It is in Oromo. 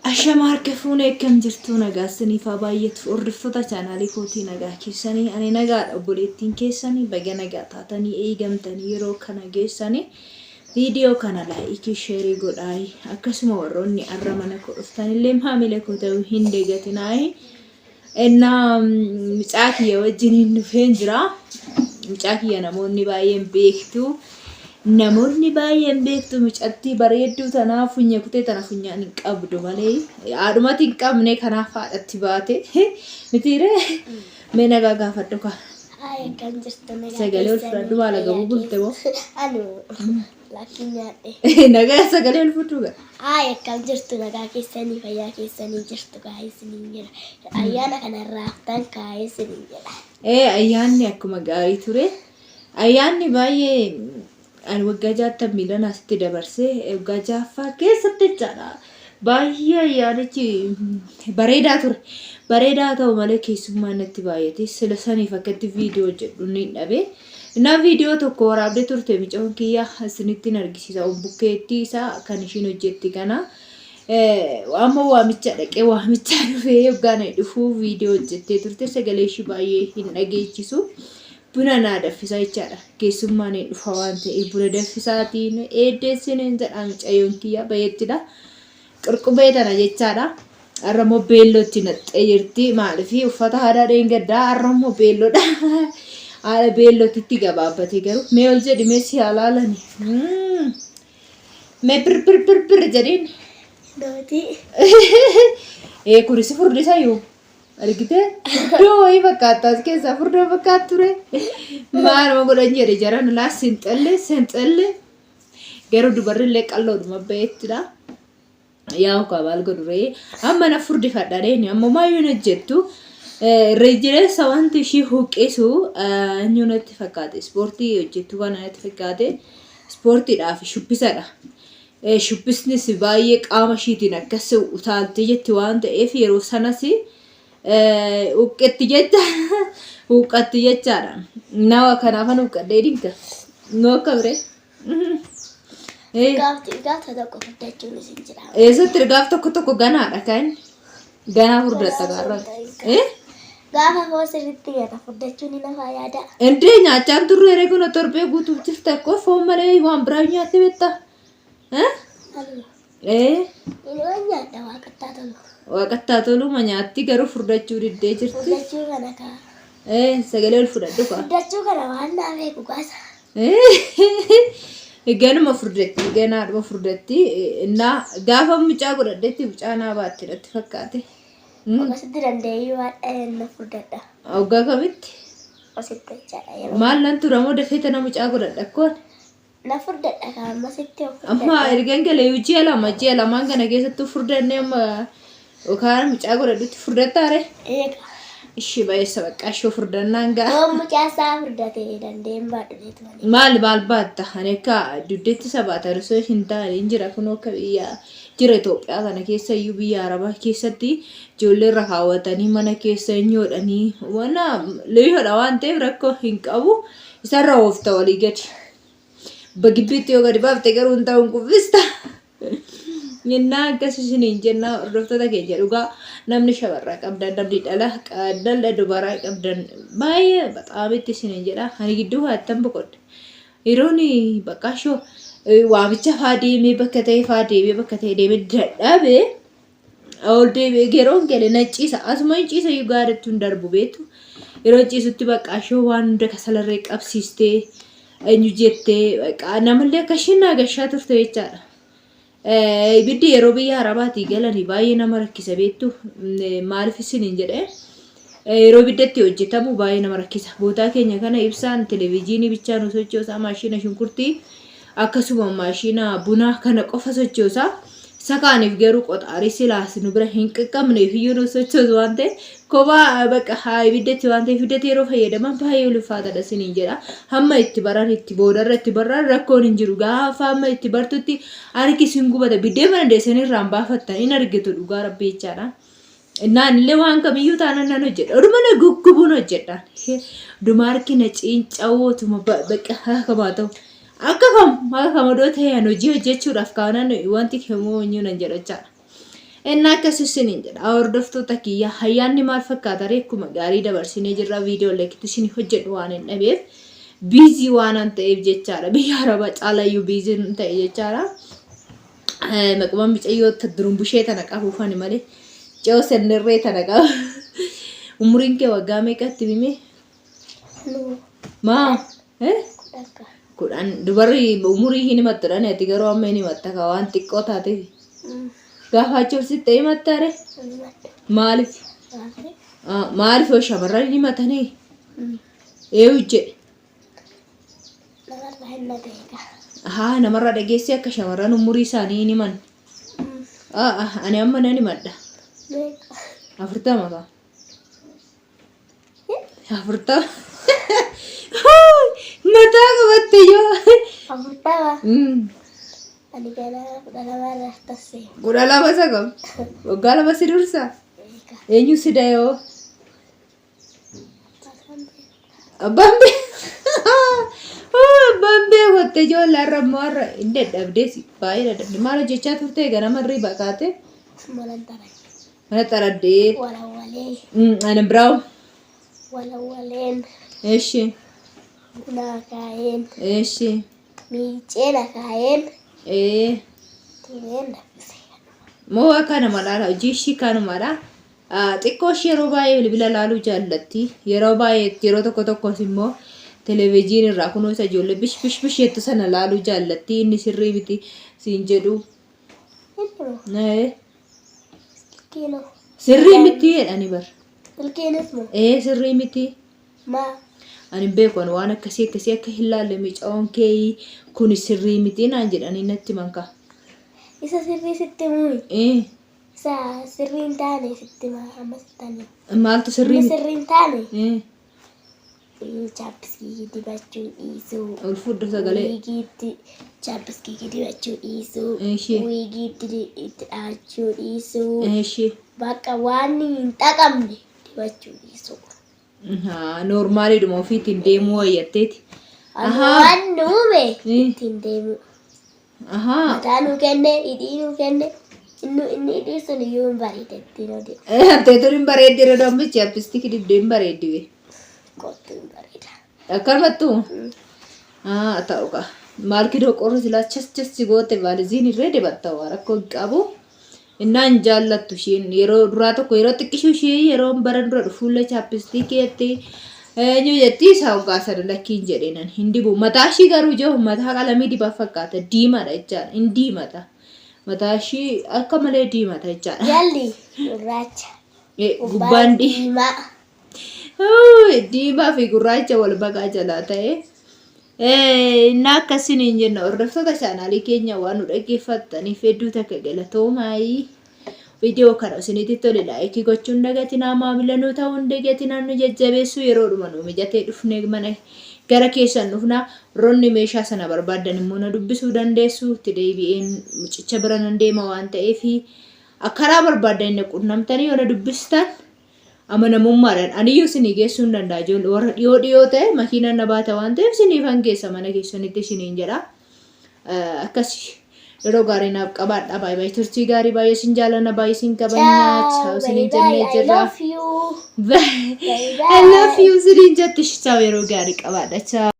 Ashama harka fuune akkam jirtuu nagaa isiniif haa baay'atu hordoftoota chaanaalii kootii nagaa keessanii ani nagaadha obboleettiin keessanii baga nagaa taatanii eegamtanii yeroo kana geessanii viidiyoo kana laayikii sheerii godhaayi akkasuma warroonni arra mana koo dhuftanillee maamila koo ta'uu hin dagatinaayi Ennaa mucaa kiyya wajjiniin dhufeen jira. Mucaa kiyya namoonni baay'een beektu. Namoonni baay'een beektu mucattii bareedduu tanaa funya kutee tana funyaan hin qabdu malee haadhumati hin qabne kanaaf haadhatti baate. Mitiiree mee nagaa gaafadhu kaa. Haaya akkam jirtu nagaa Sagalee ol keessanii fudhadhu maal fayyaa agabuu bulte moo? keessa. Anu lakkiin nyaadhe. Nagaa sagalee ol fudhu gaa. Haaya akkam jirtu nagaa keessanii fayyaa keessanii jirtu kaa'ee isiniin jedha. Ayyaana kana irraa haftan kaa'ee isiniin jedha. Ee ayyaanni akkuma gaarii ture. Ayyaanni baay'ee ani waggaa jaattan miilan asitti dabarsee waggaa jaaffaa keessatti jechaadha. Baay'ee ayyaanichi bareedaa ture. Bareedaa ta'u malee keessummaan natti baay'ate. Sila saniif akkatti viidiyoo hojjedhu ni dhabe. Innaa viidiyoo tokko waraabdee turte micoon kiyya isinittiin argisiisa. Bukkeettii isaa kan ishiin hojjetti kana. Amma waamicha dhaqee waamichaa dhufee yoggaan dhufuu viidiyoo hojjettee turte sagalee ishii baay'ee hin dhageechisu. Buna naa daffisaa jechaadha. Keessummaan hin dhufa waan ta'eef buna daffisaatiin eeddeessine jedha micayyoon kiyya bayeettidha. Qurqubee tana jechaadha. Har'a immoo beellootti naqxee jirti. Maaliif uffata aadaa dheengaddaa har'a immoo beelloodha. Haala beellootti itti gabaabbate garuu mee ol jedhi mee si haa laalani. Mee bir bir bir bir jedhiin. Nootii. Ee kunis furdisa iyyuu. Argitee? Furdoo wayii fakkaata as keessaa furdoo fakkaatu ture. Maaluma godhan jedhe jaran laa sinxalle sinxalle. Garuu dubarri illee qalloodhuma baheettidha. Yaa kaa maal godhu ree amma na furdifadha reeni amma maayyuu hin hojjettu. Irra jireessa wanti ishii huqqisu eenyu natti fakkaate ispoortii hojjettu kana natti fakkaate ispoortiidhaaf shubbisadha. Shubbisnis baay'ee qaama ishiitiin akkas utaaltee jetti waan ta'eef yeroo sanas huqqetti jecha huqqatti jechaadha. Nama kanaafan huqqadhee dinka. Nu akka biree. Gaafti gaafa tokko furdachuun isin jira. Eessatti gaaf tokko tokko ganaadha kan ganaa furdatta gaarra. Gaafa foon sirriitti nyaata furdachuun ni nafaa yaada. Indee nyaachaan turre eree kun torbee guutuuf jirta akkoo foon malee waan biraa nyaatte beektaa? Anuma. Ee Inni waan nyaadha waaqattaa tolu. Waaqattaa toluma nyaatti garuu furdachuu diddee jirti. Furdachuu kana kaa. Ee sagalee ol fudhadhu kaa. Furdachuu kana waan naa beeku kaasa. Ganuma furdatti ganaadhuma furdatti innaa gaafa mucaa godhadhetti mucaa naa baatti natti fakkaate. Akkasitti danda'ee waan na furdadha. Waggaa kamitti? Asitti jechaadha yeroo. Maal nan tura moo dafee tana mucaa godhadha akkoon? Na furdadha kaa ammasitti of Amma furdadha. ergan galee ji'a lama ji'a lamaan kana keessattuu furdannee amma yookaan mucaa godhadhutti furdattaare? Eega. Ishii bayeessa baqqaa ishoo furdannaan gaa. Yoon mucaa isaa furdate danda'een baadhu beetu malee. Maal maal baatta? Ani akka dugdetti isa baata osoo hin taane hin jira kunoo akka biyya jira Itoophiyaa kana keessa iyyuu biyya Arabaa keessatti ijoollee irra kaawwatanii mana keessa hin yoodhanii wana liyoodha waan ta'eef rakkoo hin qabu isarra oofta walii gadi. Bagibbiitti yoo gadi baafte garuu hin ta'u hin kuffista. Innaa akkas isiniin jenna hordoftoota keenya dhugaa namni shamarraa qabdan namni dhala dhala dubaraa qabdan baay'ee baxaamitti isiniin jedha ani gidduu haattan boqodhe. Yeroon bakka shoo waamicha faa deemee bakka ta'e faa deemee bakka ta'e deemee dadhabee ol deebi'ee yeroon gale na ciisa asuma hin ciisa iyyuu gaariitti hin darbu beektu yeroo ciisutti bakka shoo waan hunda kasalarree qabsiistee eenyu jettee bakka namallee akka ishiin naa gashaa turte jechaadha. Ibiddi yeroo biyya Arabaatii galanii baay'ee nama rakkisa beektu maaliif isiniin jedhee yeroo ibiddatti hojjetamu baay'ee nama rakkisa. Bootaa keenya kana ibsaan televezyiinii bichaa nu sochoosaa maashina shunkurtii akkasuma maashina bunaa kana qofa sochoosaa. Isa kaaniif garuu qoxaarii silaas nu bira hin qaqqabneef iyyuu nu sochoosu waan ta'eef kophaa bakka haa ibiddatti waan ta'eef ibiddatti yeroo fayyadaman baay'ee ulfaataadha isiniin jedha. Hamma itti baran itti boodarra itti barran rakkoon hin jiru. Gaafa hamma itti bartutti harki isin gubata. Biddeen mana deessanii irraan baafattan hin argitu dhugaa rabbii jechaadha. Innaan illee waan kamiyyuu taanaan nan hojjedha. Oduma na guggubuun hojjedha. Oduma harki na ciinca'uu otuma bakka kamaa ta'u. Akka kam akka kam odoo ta'e an hojii hojjechuudhaaf kaanaan wanti kemuu eenyu nan jedha jechaadha. Innaa akkas isiniin jedha. Hordoftoota kiyya ayyaanni maal fakkaata ree? Akkuma gaarii dabarsinee jirra. Viidiyoo leekitti isin hojjedhu waan hin dhabeef biizii waan ta'eef jechaadha. Biyya Arabaa caalayyuu biizii ta'e jechaadha. Maquma micayyoo durumbushee tana qabuufani malee ce'oo sennirree tana qaba. Umuriin kee waggaa meeqatti mimee? Nu Maa? Eh? 10. 10 dubarri umurii hin himattudhaan ati garuu amma hin himatta ka waan xiqqoo taateef. Gaafa achi ol sitti himatta ree? Himadhu. Maaliif? Maaliif? Ah, maaliif yoo shamarran hin himatanii? Eeyu jedhe. Namarraa hin dhageeka. Haa namarraa dhageessee akka shamarran umurii isaanii hin himan. Ah, ah, ani amma nan himadha. Meeqa? 40 kaa. 40. Mataa qabatte yoo. 40. Ani ganaa 12 irraa tassee. 12 isa qaba. Waggaa 2 si dursa. Meeqa? Eenyu si dayoo? Abbaan Abbaan beekotte ijoollee har'a immoo har'a hin dadhabdees baay'ee dadhabde. Maal hojjechaa turte ganama irrii kaate? Malan taray. Mana xaraddee. Walawwalee. Ani biraawu. Walawwaleen. Eshi. Buna akaayeen. Eshi. Miiceen akaayeen. Ee. Tumeen danfise. Moo akkanuma laala hojii ishii kanumadha. Xiqqoo ishii yeroo baay'ee bilbila laaluu jaallatti. Yeroo baay'ee yeroo tokko tokkos immoo televezyiinii irraa kunoo isa ijoollee bish bish bish jettu sana laaluu jaallatti. Inni sirrii miti siin jedhu. Inni Ee. Silkiinoo. Sirrii miti jedhani bar. Silkiinis moo? Ee sirrii miti. Maa? Ani hin beeku ani waan akkasii akkasii akka hin laalle micaa'oon kee kuni sirrii miti naan jedhanii natti himan kaa. Isa sirrii sitti himuu? Ee. Isa sirrii hin taane sitti hima amma sitti hima. Maaltu sirrii Inni miti? sirrii hin taane Ee. Chaappiskii dibachuu dhiisuu. Ol fudhu sagalee. Wiigiitti chaappiskii dibachuu dhiisuu. Eshi. Wiigiitti itti dhahachuu dhiisuu. Eshi. Bakka waan hin xaqamne dibachuu dhiisuu. Noormaaliidhuma ofiitiin deemuu wayyatteeti. Ani Ahaa. waan nu uume Eh. ittiin deemuu. Ahaa. Mataa nuu kenne, hidhii nuu kenne, inni inni hidhii sun iyyuu hin bareeda ittiin oduu. Teetuun hin bareeddi yeroo dambichi chapstick dibdee hin bareeddi bee. Kottu hin bareeda. Akkanumattuu? Haa ta'u kaa. Maal kidoo qorri silaa chas chas si goote vaaliziin irree dibatta waa rakkoo hin qabu. Innaa hin jaallattu isheen yeroo duraa tokko yeroo xiqqishuu ishee yeroo bara dura dhufuullee chaappistiikii jetti eenyu jetti isaa hoggaa sana lakkiin jedheenan hin dibu. Mataa ishii garuu jiru mataa qalamii dibaa fakkaata diimaadha jechaadha hin diimata. Mataa ishii akka malee diimata jechaadha. Jalli gurraacha. Gubbaan Gubbaan diimaa. diimaa. Diimaa fi gurraacha wal maqaa jalaa ta'e. Innaa akkasiniin jenna hordoftoota chaanaalii keenya waan nu dhaggeeffattaniif hedduu takka galatoomaayii. Viidiyoo kana isinitti tole laayikii gochuun dagatinaa maamila nu ta'uun dagatinaa nu jajjabeessuu yeroodhuma nu mijatee dhufnee mana gara keessan dhufna warroonni meeshaa sana barbaaddan immoo na dubbisuu dandeessu itti deebi'een mucicha bira nan deema waan ta'eef karaa barbaaddan na qunnamtanii yoo na dubbistan amanamummaadhaan aniyyuu isinii geessuu hin danda'a ijoollee warra dhiyoo dhiyoo ta'e makiinaan na baata waan ta'eef isiniifan geessa mana keessanitti isiniin jedha. Akkas yeroo gaarii naaf qabaadha baay'ee baay'ee turtii gaarii baay'ee isin jaallanna baay'ee isin kabajna Ciao. ciao Bye isiniin bye. jennee I jirra. love you. Bye I love bye. you isiniin jetti ciao yeroo gaarii qabaadha ciao.